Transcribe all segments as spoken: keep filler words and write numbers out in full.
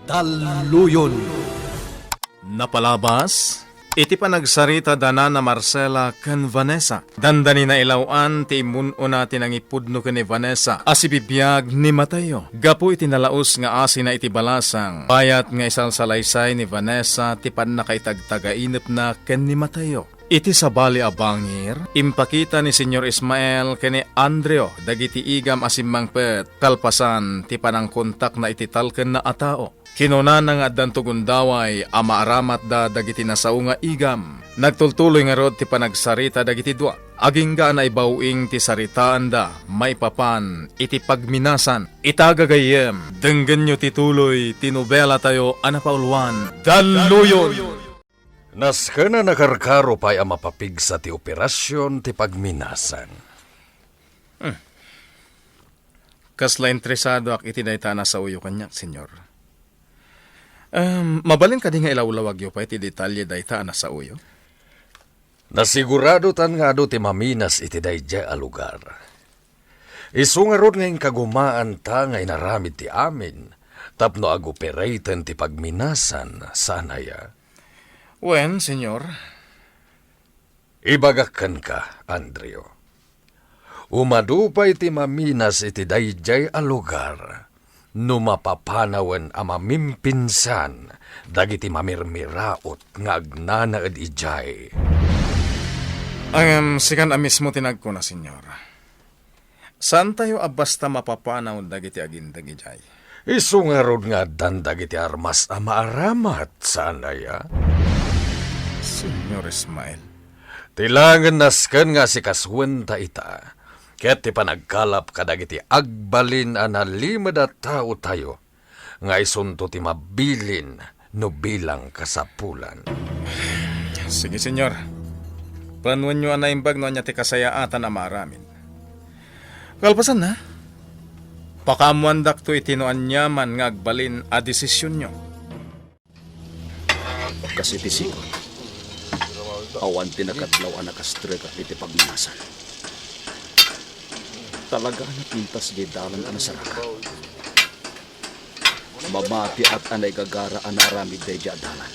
Talluyon. Napalabas iti panagsarita da Nana Marcela ken Vanessa. Dandani nailaw-an ti immun-una ti nangipudno ken ni Vanessa a sibibiag ni Mateo. Gapu iti nalaus nga asina iti balasang, bayat nga isalsalaysay ni Vanessa ti pannakaitagtagainepna ken ni Mateo. Iti sabali a bangir, impakita ni Señor Ismael ken ni Andreo dagiti igam a simmangpet kalpasan ti panangkontakna iti talkenna a tao. Kinunana nga addanto gundaway a maaramatda dagiti nasao nga igam. Nagtultuloy ngarud ti panagsarita dagiti dua. Agingga a naibaw-ing ti saritaanda maipapan iti pagminasan. Ita gagayyem, denggenyo ti tuloy ti nobelatayo a napauluan, Dalluyon! Nasken a nakarkaro pay a mapapigsa ti operasion ti pagminasan. Hmm. Kasla interesadoak iti dayta a nasaoyo kaniak, Señor. Em, mabalin kadi nga ilawlawagyo pay ti detalye dayta a nasaoyo? Nasiguradotan nga adu ti maminas iti daydiay a lugar. Isu ngarud nga inkagumaanta nga inaramid ti amin tapno agoperaten ti pagminasan, saan aya? Wen, Señor. Ibagak kenka, Andreo. Umadu pay ti maminas iti daydiay a lugar no mapapanawen a mamimpinsan dagiti mamirmiraot nga agnanaed idiay. Ngem sikan a mismo ti nagkuna, Señor. Saantayo a basta mapapanaw dagiti agindeg idiay. Isu ngarud nga addan dagiti armas a maaramat, saan aya? Señor Ismael. Ti laengen nasken nga asikasuenta ita, ket ti panagkalap kadagiti agbalin a nalimed a taotayo, nga isunto ti mabilin no bilang kasapulan. Sige, Señor. Panoenyo a naimbag no ania ti kasayaatan a maaramid. Kalpasanna, pakaammoandakto iti no aniaman nga agbalin a desisionyo. Kas iti sigud, awan ti nakadlaw a nakastrekak iti pagminasan. Talaga a napintas diay dalan a nasaraka. Mamatiak a naigagara a naaramid daydiay a dalan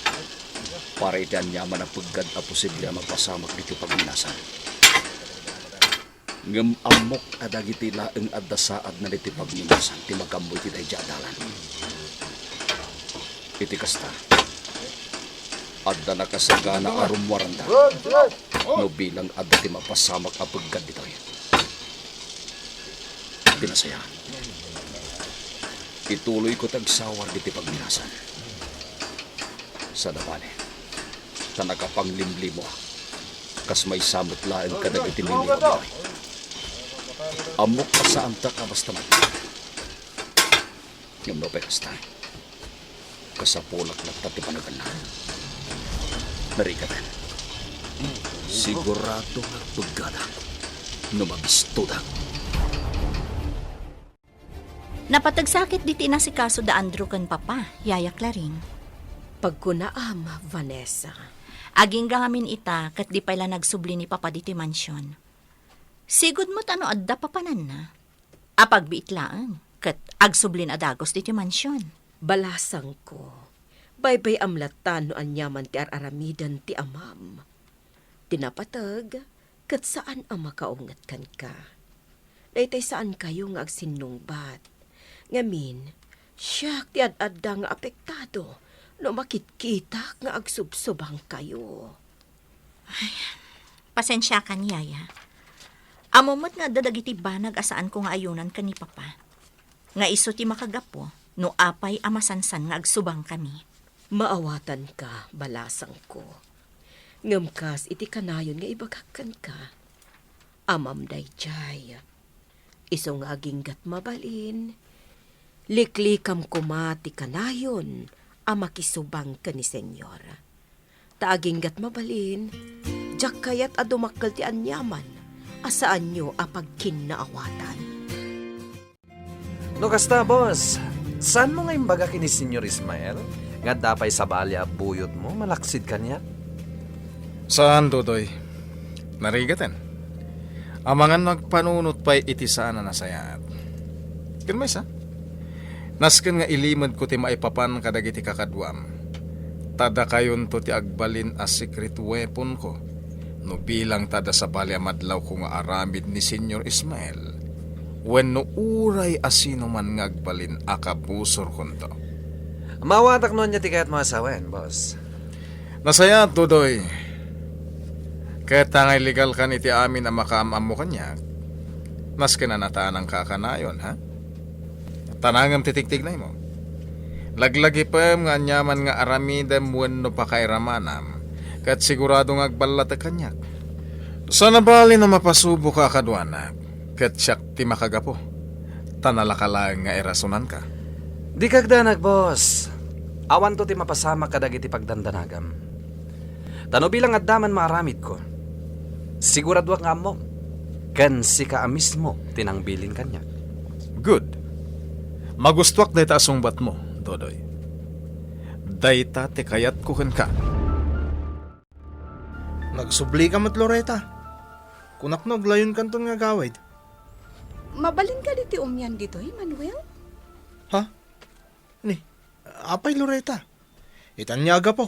para iti aniaman a peggad a posible a mapasamak iti pagminasan. Ngem ammok a dagiti laeng adda saadna iti pagminasan ti magammo iti daydiay a dalan. Iti kasta, adda nakasagana a rummuaranda no bilang adda ti mapasamak a peggad ditoy. Ti nasayaat, ituloyko ti agsawar diti pagminasan. Sada pay, ta nakapanglimlimoak, kas maysa met laeng kadagiti mimmiromi. Ammok a saantak a basta mati. Ngem no pay kasta, kasapulak latta ti panagannak. Narigaten. Sigurado nga agpeggada no mabistodak. Napateg sakit diti inasikaso da Andrew ken Papa, Yaya Claring. Pagkunaam, Vanessa. Agingga ngamin ita ket di pay la nagsubli ni Papa ditoy mansion. Sigud met a no adda papananna, apagbiit laeng ket agsublin a dagus ditoy mansion. Balasangko, baybay-am latta no aniaman ti ar-aramiden ti amam. Ti napateg, ket saan a makaunget kenka. Daytoy saankayo nga agsinnungbat. Ngamin, siak ti ad-adda nga apektado no makitkitak nga agsubsubangkayo. Ay, pasensiakan, Yaya. Ammom met nga adda dagiti banag a saanko nga ayunan ken ni Papa. Nga isu ti makagapu no apay a masansan nga agsubangkami. Maawatanka, balasangko. Ngem kas iti kanayon nga ibagak kenka, amam daydiay. Isu nga aginggat mabalin, liklikam koma ti kanayon a makisubang ken ni Señor. Ta aginggat mabalin, diak kayat a dumakkel ti aniaman a saanyo a pagkinnaawatan. No kasta, boss, saanmo nga imbaga ken ni Señor Ismael nga adda pay sabali a buyotmo malaksid kaniak? Saan, Dodoy. Narigaten. Amangan no agpanunot pay iti saan a nasayaat. Ken maysa, Nasken nga ilimedko ti maipapan kadagiti kakaduam, ta dakayonto ti agbalin a secret weaponko, no bilang ta adda sabali a madlawko nga aramid ni Señor Ismael, wenno uray a sino man nga agbalin a kabusorkonto. Maawatak no ania ti kayatmo a sawen, boss. Nasayaat, Dodoy. Ket ta nga illegal kan iti amin a makaam-ammo kaniak, nasken a natanangka a kanayon, ha? Tanangem ti tigtignaymo. Laglagipem nga aniaman nga aramidem wenno pakairamanam, ket sigurado nga agballatek kaniak. Saan a bali no mapasuboka a kaduanak, ket siak ti makagapu, ta nalaka laeng nga irasonanka. Dika agdanag, boss. Awanto ti mapasamak kadagiti pagdandanagam. Ta no bilang adda man maaramidko, siguradoak nga ammom, ken sika a mismo ti nangbilin kaniak. Good. Magustuak dayta a sungbatmo, Dodoy. Dayta ti kayatko kenka. Nagsublika met, Loreta. Kunak no aglawonkanton nga agawid. Mabalin kadi ti umian ditoy, Manuel? Ha? Ni, apay, Loreta? Ita ania a gapu?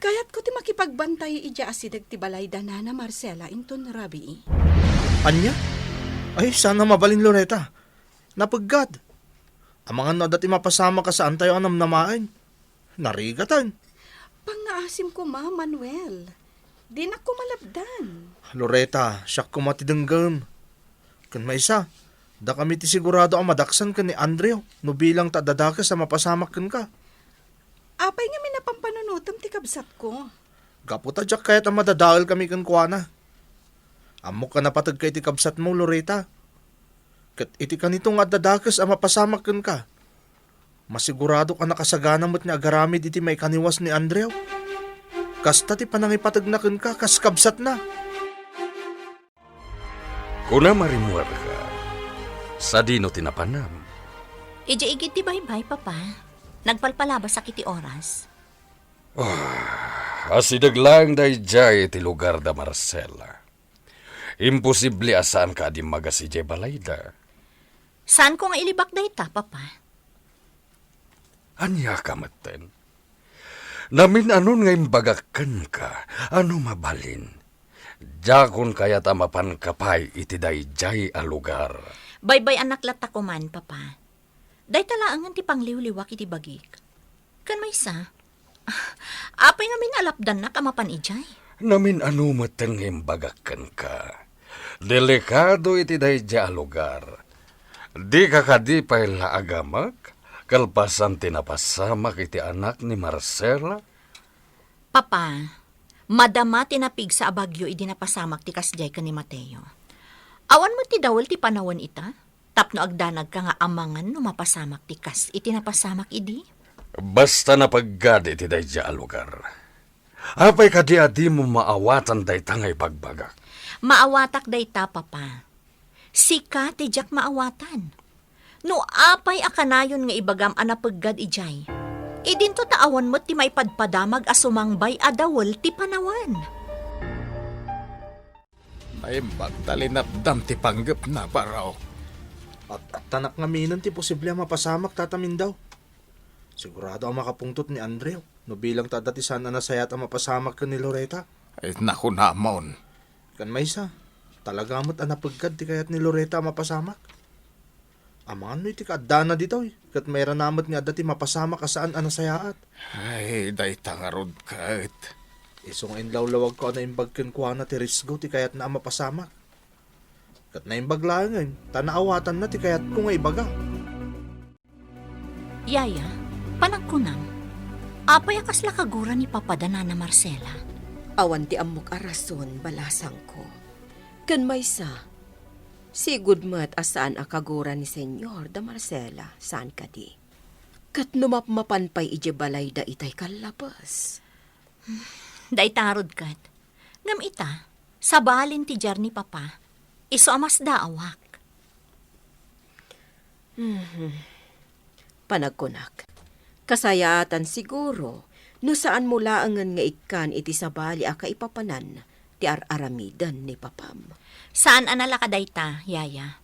Kayatko ti makipagbantay idiay asideg ti balay da Nana Marcela inton rabii. Ania? Ay, saan a mabalin, Loreta. Napeggad. Amangan no adda ti mapasamak a saantayo a namnamaen. Narigatan. Pangngaasim koma, Manuel. Dinak koma lapdan. Loreta, siak koma ti denggem. Ken maysa, dakami ti sigurado a madaksan ken ni Andrew no bilang ta adda dakes a mapasamak kenka. Apay ngamin a pampanunotem ti kabsatko? Gapu ta diak kayat a madadaelkami kenkuana. Ammok a napategka iti kabsatmo, Loreta. Ket iti kanito nga adda dakes a mapasamak kenka, masiguradok a nakasagana met nga agaramid iti maikaniwas ni Andrew. Kasta ti panangipategna kenka kas kabsatna. Kunam a rimmuarka. Sadino ti napanam? Idiay igid ti baybay, Papa. Nagpalpalabasak iti oras. Ah, asideg laeng daydiay iti lugar da Marcela. Imposible a saanka a dimmagas idiay balayda. Saanko nga ilibak dayta, Papa. Ania ka metten? Namin-anon nga imbagak kenka, a no mabalin, diakon kayat a mapanka pay iti daydiay a lugar. Baybay-anak latta koman, Papa. Dayta laengen ti pangliwliwak iti bagik. Ken maysa, apay ngamin a lapdannak a mapan idiay? Namin-ano metten nga imbagak kenka. Delikado iti daydiay a lugar. Dika kadi pay la agamek kalpasan ti napasamak iti anak ni Marcela? Papa, madama ti napigsa a bagyo idi napasamak ti kasdiay ken ni Mateo. Awan met ti dawel ti panawen ita, tapno agdanagka nga amangan no mapasamak ti kas iti napasamak idi? Basta napeggad iti daydiay a lugar. Apay kadi a dimo maawatan dayta nga ibagbagak? Maawatak dayta, Papa. Sika ti diak maawatan. No apay a kanayon nga ibagam a napeggad idiay, idinto ta awan met ti maipadpadamag a sumangbay a dawel ti panawen. Naimbag ta linapdam ti panggepna, Barok. At, at tanak ngaminen ti posible a mapasamak, Tata Mindao. Sigurado a makapungtot ni Andrew no bilang ta adda ti saan a nasayaat a mapasamak ken ni Loreta. Ay, nakunamon. Ken maysa, talaga met a napeggad ti kayat ni Loreta a mapasamak. Amangan no iti kaaddana ditoy, ket mairana met nga adda ti mapasamak a saan a nasayaat. Ay, dayta ngarud ket. Isu nga inlawlawagko a naimbag kenkuana ti risgo ti kayatna a mapasamak. Ket naimbag laengen, ta naawatanna ti kayatko nga ibaga. Yaya, panagkunam, apay a kasla kagura ni Papa da Nana Marcela? Awan ti ammok a rason, balasangko. Ken maysa, sigud met a saan a kagura ni Señor da Marcela, saan kadi? Ket no mapmapan pay idiay balayda itay kallabes? Dayta ngarud ket. Ngem ita, sabalin ti diar ni Papa, isu a masdaawak. Mhm. Panagkunak, kasayaatan siguro no saanmo laengen nga ikkan iti sabali a kaipapanan ti ar-aramiden ni Papam. Saan a nalaka dayta, Yaya.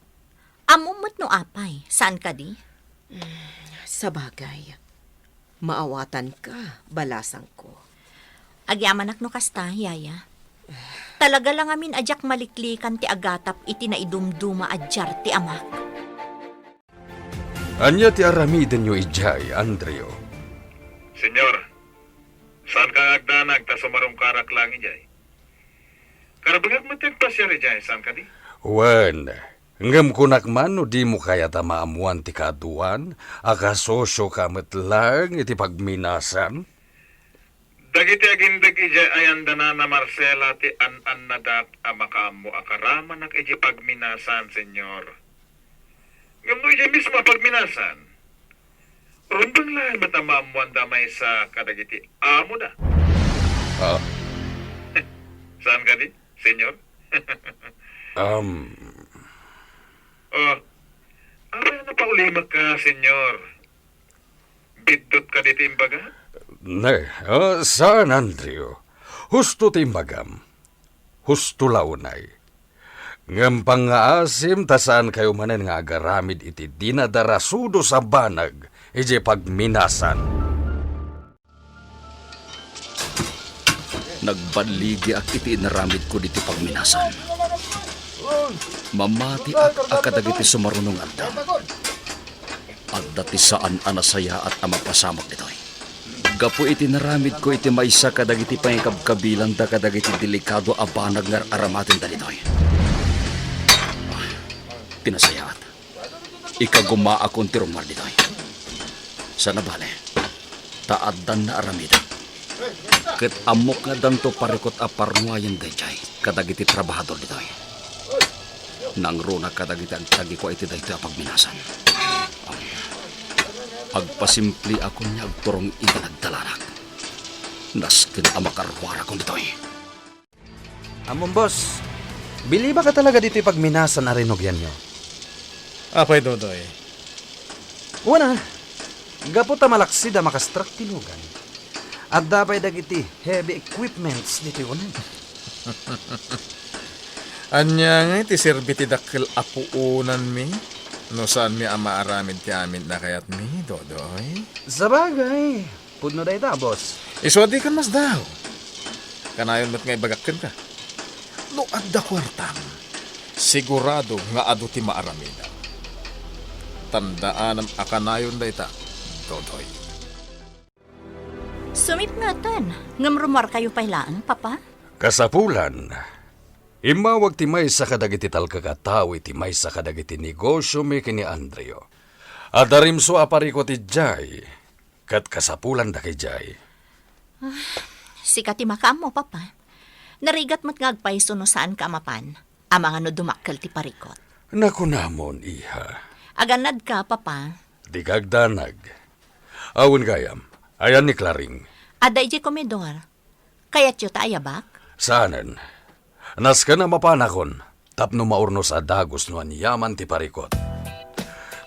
Ammom met no apay, saan kadi? Sabagay, maawatanka, balasangko. Agyamanak no kasta, Yaya. Talaga la ngamin a diak maliklikan ti agatap iti naidumduma a diar ti amak. Ania ti aramidenyo idiay, Andrew? Senyor, saanka agdanag ta sumarungkarak laeng idiay? Karbengak met ti agpasiar idiay, saan kadi? Wen, ngem kunak man no dimo kayat a maammoan ti kaaduan a kasosioka met laeng iti pagminasan? Dagiti agindeg idiay ayanda Nana Marcela ti an-annadak a makaammo a karamanak iti pagminasan, Senyor. Ngem no idiay mismo a pagminasan, rumbeng laeng met a maammoanda maysa kadagiti amoda. Ah. Saan kadi, Senyor? Um. Oh, apay a napaulimekka, Senyor? Biddut kadi ti imbaga? Ne, ah, saan, Andrew. Husto ti imbagam. Husto la unay. Ngem pangngaasim ta saankayo manen nga agaramid iti dinadarasudos a banag idiay pagminasan. Nagballigiak iti inaramidko ditoy pagminasan. Mamatiak a kadagiti sumaruno nga aldaw. Adda ti saan a nasayaat a mapasamak ditoy. Gapu iti naramidko iti maysa kadagiti pangikabkabilanda kadagiti delikado a banag nga ar-aramatenda ditoy. Ah, ti nasayaat, ikagumaakon ti rumuar ditoy. Sana bale, ta addan naaramidek. Ket ammok nga addanto parikut a parnuayen daydiay kadagiti trabahador ditoy. Nangruna kadagiti agtagikua iti daytoy a pagminasan. Agpasimpliakon nga agturong iti nagdalanak. Nasken a makaruarakon ditoy. Ammom, boss, bilibaka talaga ditoy pagminasan a rinugianyo? Apay, Dodoy? Wen a, gapu ta malaksid a makastrak ti lugan. Adda pay dagiti heavy equipments ditoy uneg. Ania ngay ti serbi ti dakkel a puonanmi no saanmi a maaramid ti amin a kayatmi, Dodoy? Sabagay, pudno dayta, boss. Isu a dikan masdaaw. Kanayon met nga ibagak kenka. No adda kuartam, sigurado nga adu ti maaramidam. Tandaanam a kanayon dayta, Dodoy. Sumipngeten, ngem rumuarkayo pay laeng, Papa? Kasapulan, immawag ti maysa kadagiti talkak a tao iti maysa kadagiti negosiomi ken ni Andrew. Adda rimso a parikut idiay, ket kasapulanda idiay. Ah, sika ti makaammo, Papa. Narigat met nga agpayso no saanka a mapan. Amangan no dumakkel ti parikut. Nakunamon, iha. Agannadka, Papa. Dika agdanag. Awan gayam. Ayan ni Claring. Adda idiay komedor. Kayatyo ta ayabak? Saanen. Nasken a mapanakon tapno maurnos a dagus no aniaman ti parikut.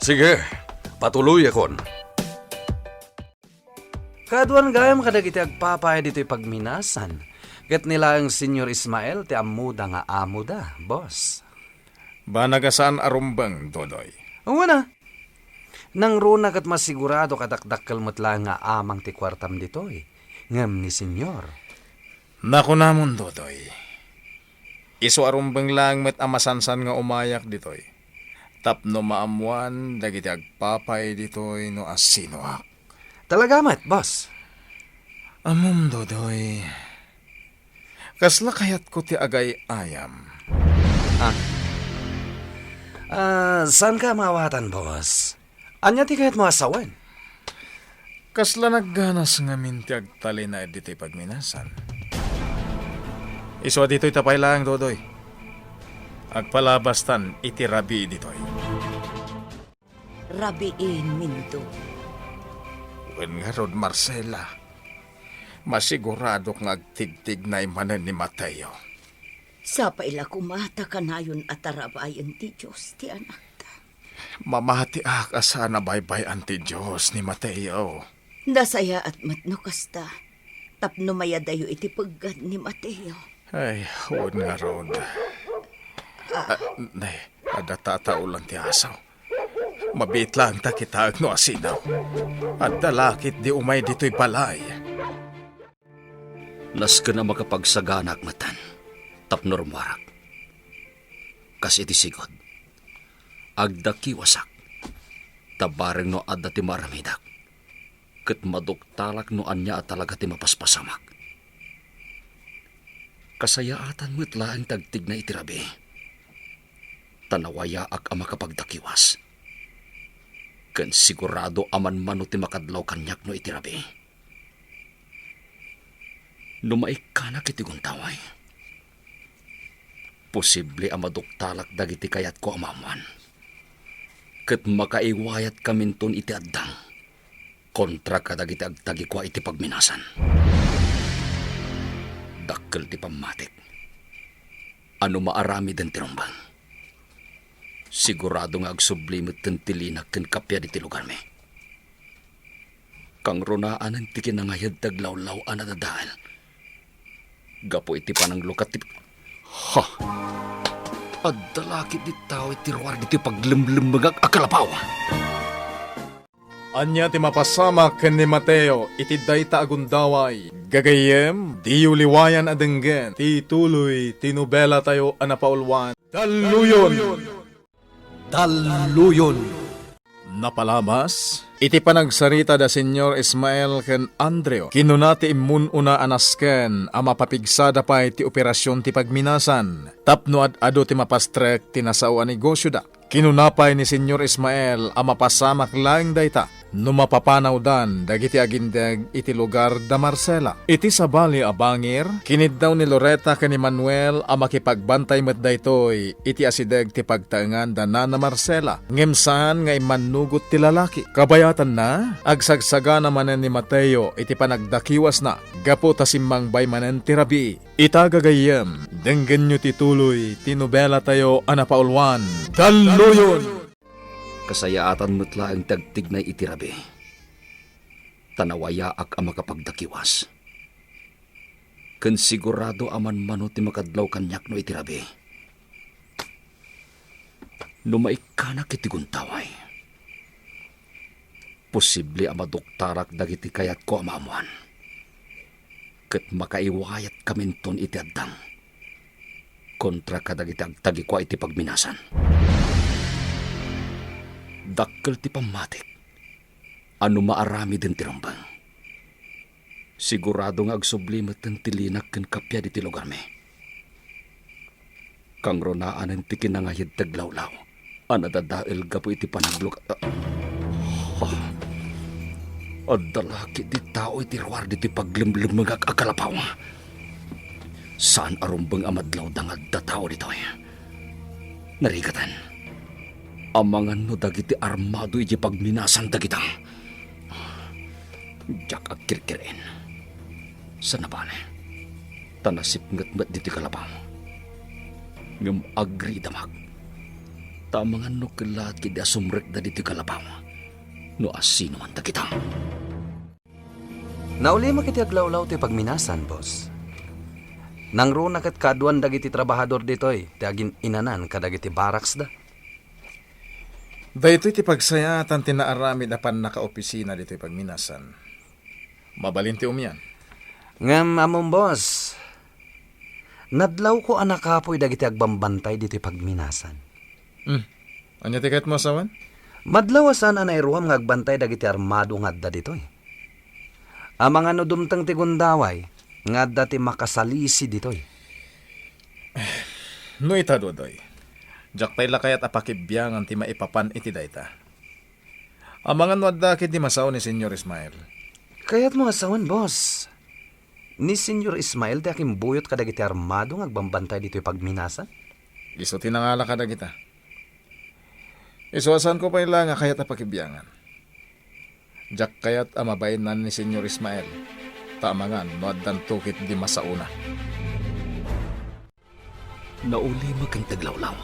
Sige, patuloyakon. Kaaduan gayam kadagiti agpapay ditoy pagminasan, ket ni laeng Senyor Ismael ti ammoda nga amoda, boss. Banag a saan a rumbeng, Dodoy. Wen a. Nangruna ket masigurado a dakdakkel met laeng nga amang ti kuartam ditoy, ngem ni Senyor. Nakunamon, Dodoy. Isu a rumbeng laeng met a masansan nga umayak ditoy tapno maammoan dagiti agpapay ditoy no asinoak. Talaga met, boss. Ammom, Dodoy, kasla kayatko ti agay-ayam. Ah. Ah, saanka a maawatan, boss? Ania ti kayatmo a sawen? Kasla nagganas ngamin ti agtalinaed ditoy pagminasan. Isu a ditoy ta pay laeng, Dodoy. Agpalabastan iti rabii ditoy. Rabiin, Mindo. Wen ngarud, Marcela, masiguradok nga agtigtignay manen ni Mateo. Sapay la koma ta kanayon a tarabayen ti Dios ti anakta. Mamatiak a saan a baybay-an ti Dios ni Mateo. Nasayaat met no kasta, tapno mayadayo iti peggad ni Mateo. Ay, wen ngarud. Ah. Ah, ne, adda tataolan ti asaw. Mabiit laeng ta kitaek no asino. Adda la ketdi umay ditoy balay. Nasken a makapagsaganaak metten tapno rummuarak. Kas iti sigud, agdakiwasak, ta bareng no adda ti maaramidak, ket maduktalak no ania a talaga ti mapaspasamak. Kasayaatan met laeng ti agtigna iti rabii, ta nawayaak a makapagdakiwas. Ken sigurado a manmano ti makadlaw kaniak no iti rabii. No maikkanak iti gundaway, posible a maduktalak dagiti kayatko a maammoan, ket makaiwayatkaminton iti addang kontra kadagiti agtagikua iti pagminasan. Dakkel ti pammatik a no maaramiden ti rumbeng, sigurado nga agsubli metten ti linak ken kappia ditoy lugarmi. Kangrunaanen ti kinangayed ti aglawlaw a nadadael gapu iti pananglukat ti... Ha! Adda la ketdi tao iti ruar ditoy paglemlemmengak a kalapaw. Ania ti mapasamak ken ni Mateo iti dayta a gundaway? Gagayyem, diyo liwayan a denggen ti tuloy ti nobelatayo a napauluan, Dalluyon! Dalluyon. Napalabas, iti panagsarita da Señor Ismael ken Andreo, kinuna ti immun-una a nasken a mapapigsada pay ti operasion ti pagminasan tapno ad-adu ti mapastrek ti nasao a negosioda. Kinuna pay ni Señor Ismael a mapasamak laeng dayta no mapapanawdan dagiti agindeg iti lugar da Marcela. Iti sabali a bangir, kiniddaw ni Loreta ken ni Manuel a makipagbantay met daytoy iti asideg ti pagtaengan da Nana Marcela, ngem saan nga immannugot ti lalaki. Kabayatanna, agsagsagana manen ni Mateo iti panagdakiwasna gapu ta simmangbay manen ti rabii. Ita gagayyem, denggenyo ti tuloy ti nobelatayo a napauluan, Dalluyon! Kasayaatan met laeng ti agtignay iti rabii, ta nawayaak a makapagdakiwas. Ken sigurado a manmano ti makadlaw kaniak no iti rabii. No maikkanak iti gundaway, posible a maduktalak dagiti kayatko a maammoan, ket makaiwayatkaminton iti addang kontra kadagiti agtagikua iti pagminasan. Dakkel ti pammatik a no maaramiden ti rumbeng, sigurado nga agsubli metten ti linak ken kappia ditoy lugarmi. Kangrunaanen ti kinangayed ti aglawlaw a nadadael gapu iti panaglukat. Ah, adda la ketdi tao iti ruar ditoy paglemlemmengak a kalapaw. Saan a rumbeng a madlawda nga adda tao ditoy. Narigaten, amangan no dagiti armado iti pagminasan dagita. Diak agkirkir-en. Sanabali, ta nasipnget met ditoy kalapaw. Ngem agriidamak, ta amangan no kellaat ketdi a sumrekda ditoy kalapaw no asinoman dagita. Naulimek iti aglawlaw ti pagminasan, boss. Nangruna ket kaaduan dagiti trabahador ditoy ti agin-inanan kadagiti baraksda. Daytoy ti pagsayaatan ti naaramid a pannakaopisina ditoy pagminasan. Mabalin ti umian. Ngem ammom, boss, nadlawko a nakapuy dagiti agbambantay ditoy pagminasan. Hmm. Ania ti kayatmo a sawen? Madlaw a saan a nairuam nga agbantay dagiti armado nga adda ditoy. Amangan no dumteng ti gundaway nga adda ti makasalisi ditoy. No ita, Dodoy, diak pay la kayat a pakibiangan ti maipapan iti dayta. Amangan no adda ketdi masao ni Señor Ismael. Kayatmo a sawen, boss? Ni Señor Ismael ti akimbuyot kadagiti armado nga agbambantay ditoy pagminasan? Isu ti nangala kadagita. Isu a saanko pay la nga kayat a pakibiangan. Diak kayat a mabainnan ni Señor Ismael, ta amangan no addanto ketdi masaona. Naulimek ken ti aglawlaw.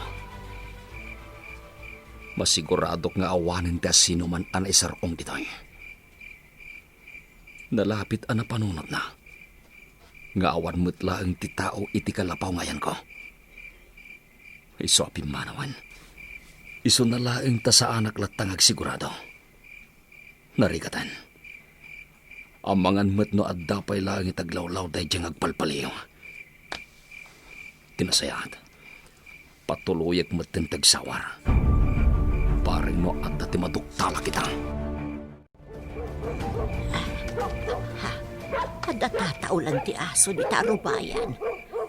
Masiguradok nga awanen ti asinoman a naisar-ong ditoy. Nalapit a napanunotna nga awan met laeng ti tao iti kalapaw nga ayanko. Isu a pimmanawen, Isuna laeng ta saanak latta nga agsigurado. Narigaten. Amangan met no adda pay laeng iti aglawlaw daydiay nga agpalpaliw. Ti nasayaat, patuloyek met ti agsawar. Bareng no adda ti maduktalak ita. Ha? Adda tataolan ti aso dita arubayan.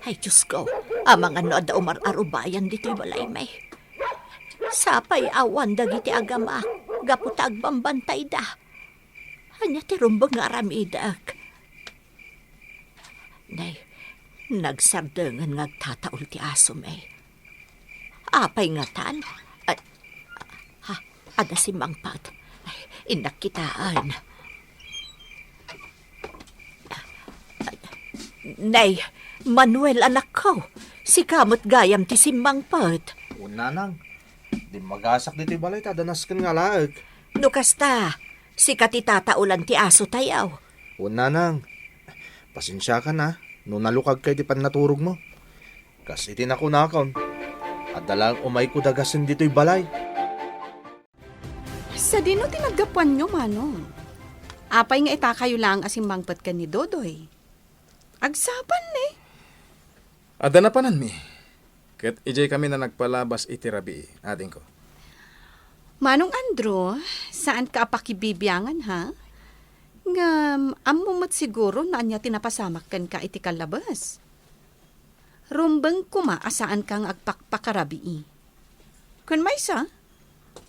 Ay, Diyos ko, amangan no adda umar-arubayan ditoy balaymi. Sapay awan dagiti agamak, gapu ta agbambantayda. Ania ti rumbeng nga aramidek? Nay, nagsardengen nga agtataol ti asomi. Apay ngatan? Ay, ha, adda simmangpet. Ay, innak kitaen. Nay, Manuel, anakko, sika met gayam ti simmangpet. Wen, nanang, dimmagasak ditoy balay ta adda nasken nga alaek. No kasta, sika ti tataolan ti asotayo. Wen, nanang, pasensiakan a no nalukagka iti pannaturogmo. Kas iti nakunakon, adda laeng umayko da gasen ditoy balay. Sadino ti naggapuanyo, Manong? Apay nga itakayo laeng a simmangpet ken ni Dodoy? Agsapulna. Adda napananmi, ket idiay kami a nagpalabas iti rabii, adingko. Manong Andrew, saanka a pakibibiangan, ha? Ngem, ammom met siguro no ania ti napasamak kenka iti kallabes. Rumbeng koma a saanka nga agpakpakarabii. Ken maysa,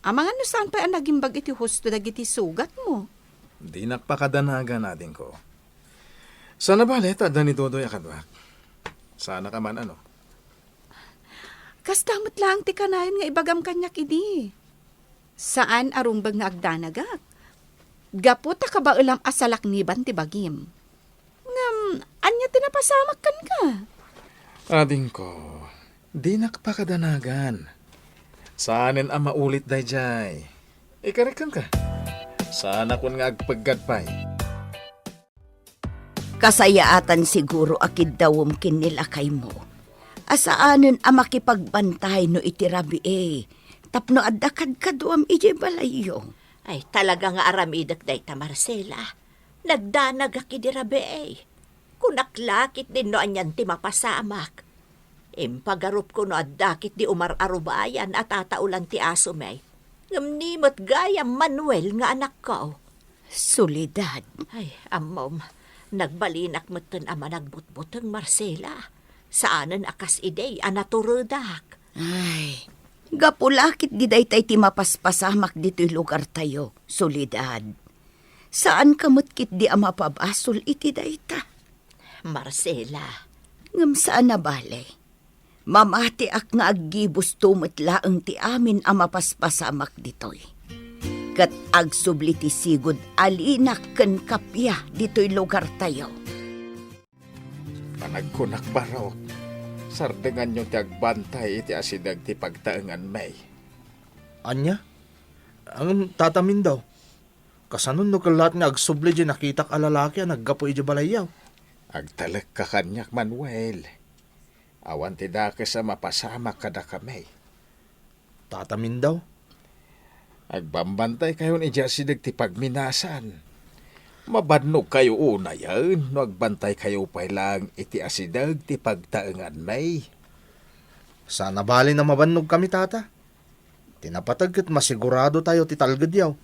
amangan no saan pay a nagimbag iti husto dagiti sugatmo. Dinak pakadanagan, adingko. Saan a bale ta adda ni Dodoy a kaduak. Saanak a man-ano. Kasta met laeng ti kanayon nga ibagam kaniak idi. Saan a rumbeng nga agdanagak. Gapu ta kabaelam a salakniban ti bagim. Ngem, ania ti napasamak kenka? Adingko, dinak pakadanagan. Saanen a maulit daydiay. Ikarik kenka. Saanakon nga agpeggad pay. Kasayaatan siguro a kiddawem ken ni lakaymo a saanen a makipagbantay no iti rabii tapno adda kadkaduam idiay balayyo. Ay, talaga nga aramidek dayta, Marcela. Nagdanagak idi rabii. Kunak la ketdin no anian ti mapasamak. Impagarupko no adda ketdi umar-arubayan a tataolan ti asomi. Ngem ni met gayam Manuel nga anakko. Soledad. Ay, ammom, nagbalinak metten a managbutbuteng, Marcela. Saanen a kas idi a naturedak. Ay, gapu la ketdi dayta ti mapaspasamak ditoy lugartayo, Soledad. Saanka met ketdi a mapabasol iti dayta. Marcela. Ngem saan a bale. Mamatiak nga aggibusto met laeng ti amin a mapaspasamak ditoy. Ket agsubli ti sigud a linak ken kappia ditoy lugartayo. Panagkunak, barok, sardenganyo ti agbantay iti asideg ti pagtaenganmi. Ania? Ngem, Tata Mindaw, kasano no kellaat nga agsubli diay nakitak a lalaki a naggapu idiay balayyo? Agtalekka kaniak, Manuel. Awan ti dakes a mapasamak kadakami. Tata Mindaw? Agbambantaykayon idiay asideg ti pagminasan. Mabannogkayo unayen no agbantaykayo pay laeng iti asideg ti pagtaenganmi. Saan a bale a mabannogkami, Tata. Ti napateg ket masiguradotayo ti talgedyo.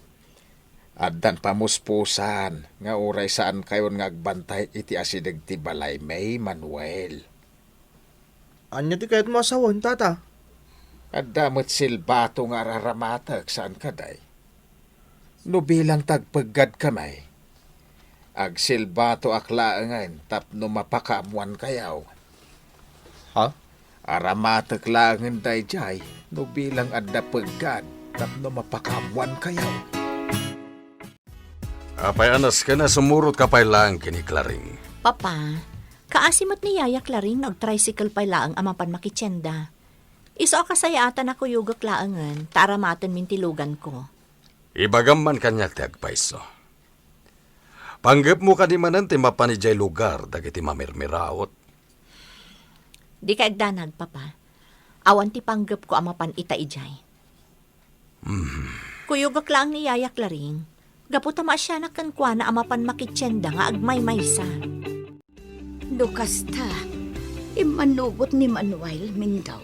Addan pamuspusan nga uray saankayon nga agbantay iti asideg ti balaymi, Manuel. Ania ti kayatmo a sawen, Tata? Adda met silbato nga araramatek, saan kadi? No bilang ta agpeggadkami, agsilbatoak laengen tapno mapakaammoankayo. Ha? Aramatek laengen daydiay no bilang adda peggad tapno mapakaammoankayo. Apay a nasken a sumurotka pay laeng ken ni Claring? Papa, kaasi met ni Yaya Claring no agtricycle pay laeng a mapan makitienda. Isu a kasayaatan a kuyogek laengen ta aramatenmin ti luganko. Ibagam man kaniak ti agpayso. Panggepmo kadi manen ti mapan idiay lugar dagiti mamirmiraot? Dika agdanag, Papa. Awan ti panggepko a mapan ita idiay. Kuyogak laeng ni Yayak Laring, gapu ta maasianak kenkuana a mapan makitienda nga agmaymaysa. No kasta, immanugot ni Manuel, Mindo.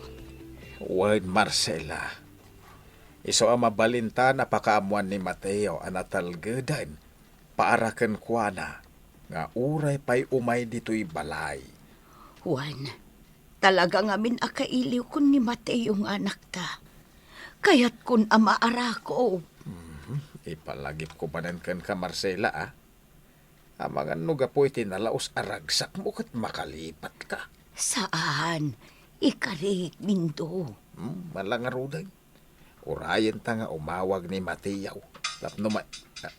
Wen, Marcela. Isu a mabalinta a pakaammoan ni Mateo a natalgeden para kenkuana nga uray pay umay ditoy balay. Wen, talaga ngamin a kailiwkon ni Mateo nga anakta. Kayatkon a maarakop. Mhm. Ipalagipko manen kenka, Marcela, a. Amangan no gapu iti nalaus a ragsakmo ket makalipatka. Saan. Ikarik, Mindo. Hmm, man la ngaruden. Urayenta nga umawag ni Mateo. Tapno ma-, ah,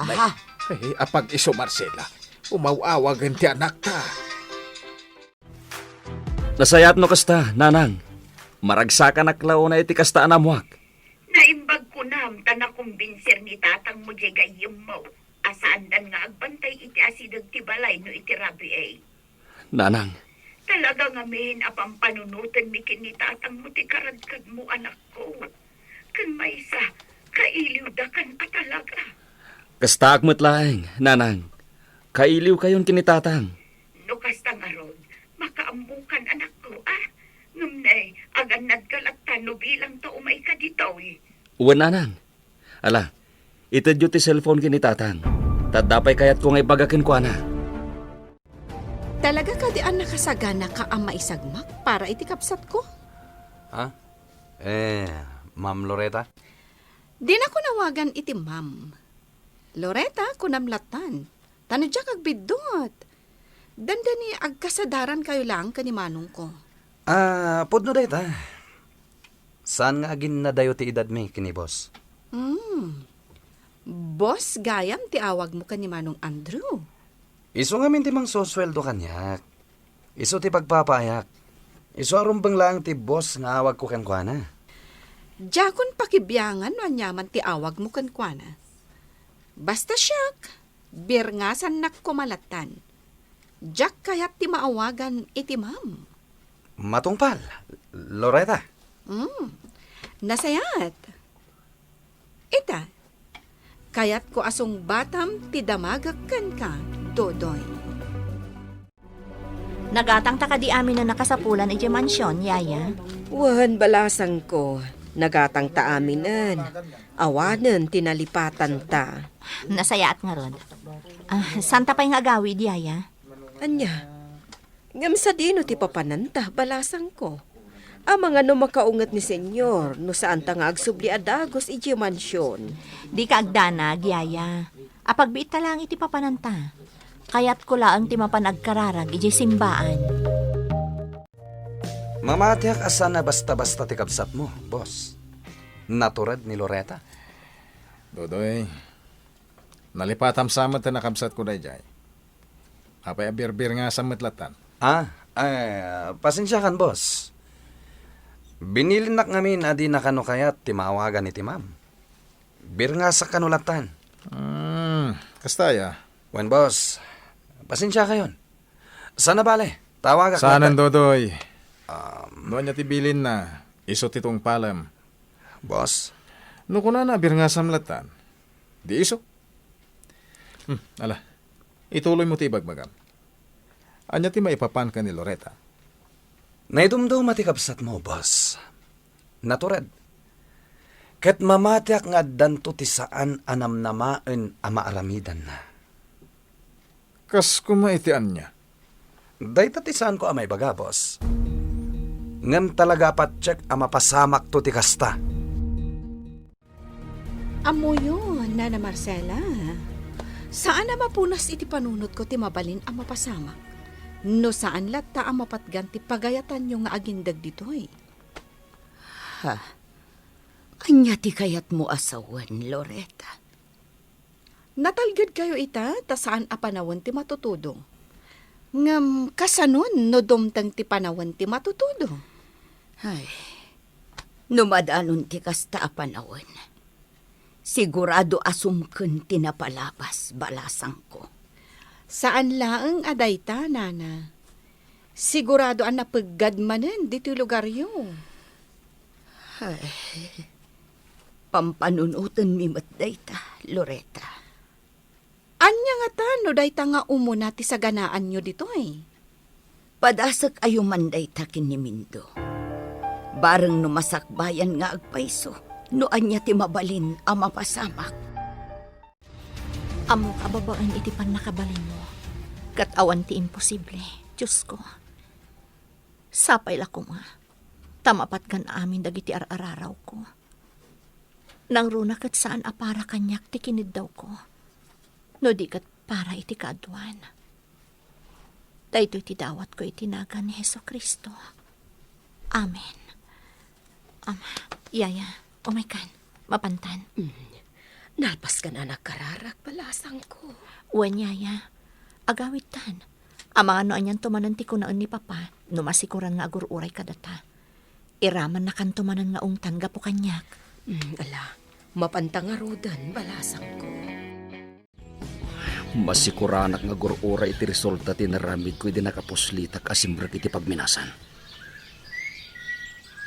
Aha. Ay, apag-isu, Marcela. Umaw-awagen ti anakta. Nasayaat no kasta, Nanang. Maragsakanak la unay iti kasta a naammoak. Naimbag kunam ta nakumbinser ni tatangmo diay gayyemmo a saandan nga agbantay iti asideg ti balay no iti rabii. Nanang. Talaga ngamin a pampanunotenmi ken ni tatangmo ti karadkadmo, anakko. Ken maysa, kailiwdakan a talaga. Kastaak met laeng, Nanang. Kailiwkayon ken ni Tatang. No kasta ngarud, makaammokan, anakko, a? Ngem nay, agannadka latta no bilangta umayka ditoy. Wen, Nanang. Ala, itedyo ti cellphone ken ni Tatang. Ta adda pay kayatko nga ibaga kenkuana. Talaga kadi a nakasaganaka a maisagmak para iti kabsatko? Ha? Eh, Ma'am Loretta? Dinako nawagan iti ma'am. Loretta, kunam lattan. Ta no diak agbiddut, dandani agkasadarankayo laeng ken ni manongko. Ah, pudno dayta. Saan nga aginnadayo ti edadmi ken ni boss? Hmm. Boss gayam ti awagmo ken ni Manong Andrew. Isu ngamin ti mangsusueldo kaniak. Isu ti pagpapaayak. Isu a rumbeng laeng ti boss nga awagko kenkuana. Diakon pakibiangan no aniaman ti awagmo kenkuana. Basta siak, birngasannak koma lattan. Diak kayat ti maawagan iti ma'am. Matungpal, Loretta. Hmm, nasayaat. Ita, kayatko a sungbatam ti damagek kenka, Dodoy. Nagatangta kadi aminen a kasapulan idiay mansion, Yaya? Wen, balasangko, nagatangta aminen. Awanen ti nalipatanta. Nasayaat ngarud. Ah, saanta pay nga agawid, Yaya? Ania? Ngem sadino ti papananta, balasangko? Amangan no makaunget ni Señor no saanta nga agsubli a dagus idiay mansion. Dika agdanag, Yaya. Apagbiitta laeng iti papananta. Kayatko laeng ti mapan agkararag idiay simbaan. Mamatiak a saan a basta-basta ti kabsatmo, boss. Natured ni Loretta. Dodoy, nalipatam sa met ti nakabsatko daydiay. Apay a birbirngasam met lattan? Ah, eh, pasensiakan, boss. Binilinnak ngamin a dina kano kayat ti maawagan iti ma'am. Birngasak kano lattan. Hmm, kasta aya? Wen, boss. Pasensiakayon. Saan a bale, tawagak lattan. Saanen, Dodoy. Um, No ania ti bilinna, isu ti tungpalem. Boss. No kunana a birngasam lattan, di isu. Hmm, ala, ituloymo ti ibagbagam. Ania ti maipapan ken ni Loretta? Naidumduma ti kabsatmo, boss. Natured. Ket mamatiak nga addanto ti saan a namnamaen a maaramidanna. Kas koma iti ania? Dayta ti saanko a maibaga, boss. Ngem talaga a patiek a mapasamakto ti kasta. Ammoyo, Nana Marcela, saan a mapunas iti panunotko ti mabalin a mapasamak, no saan latta a mapatgan ti pagayatanyo nga agindeg ditoy. Ha? Ania ti kayatmo a sawen, Loretta? Natalgedkayo ita ta saan a panawen ti matutudo. Ngem kasanon no dumteng ti panawen ti matutudo? Ay, no madanon ti kasta a panawen, sigurado a sumken ti napalabas, balasangko. Saan laeng a dayta, Nana. Sigurado a napeggad manen ditoy lugaryo. Ay. Pampanunotenmi met dayta, Loretta. Ania ngata no dayta nga umuna ti saganaanyo ditoy? Padasekayo man dayta ken ni Mindo. Bareng no masakbayan nga agpayso, no ania ti mabalin a mapasamak. Ammok a babaen iti pannakabalinmo, ket awan ti imposible, Diosko. Sapay la koma, ta mapatgan amin dagiti ar-ararawko. Nangruna ket saan a para kaniak ti kiniddawko, no di ket para iti kaaduan. Daytoy ti dawatko iti nagan ni Jesu-Cristo. Amen. Ama, yaya, umaykan. Mapantan. Mm. Nalpaskan a nagkararak, balasangko. Wen, yaya. Agawidtan. Amangan no anianto manen ti kunaen ni Papa, no masikuran nga agur-uray kadata. Iramannakanto manen nga ungtan gapu kaniak. Mm, ala, mapanta ngaruden, balasangko. Masikuranak nga agur-uray iti resulta ti inaramidko idi nakapuslitak a simrek iti pagminasan.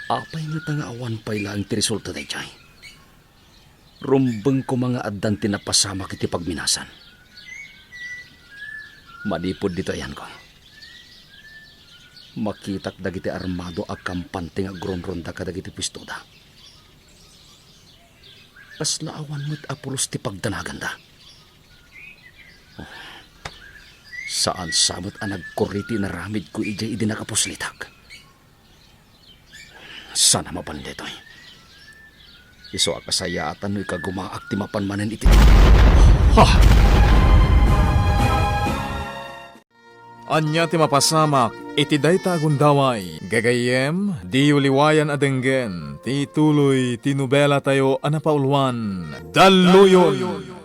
Apay ngata nga awan pay laeng ti resulta daydiay? Rumbeng koma nga addan ti napasamak iti pagminasan. Manipud ditoy ayanko, makitak dagiti armado a kampante nga agrunrunda kadagiti puestoda. Kasla awan met a pulos ti pagdanaganda. Oh, saan sa met a nagkurri ti inaramidko idiay idi nakapuslitak. Saan a mapan daytoy? Isu a kasayaatan no ikagumaak ti mapan manen iti... Ha! Ania ti mapasamak iti dayta a gundaway? Gagayyem, diyo liwayan a denggen ti tuloy ti nobelatayo a napauluan, Dalluyon!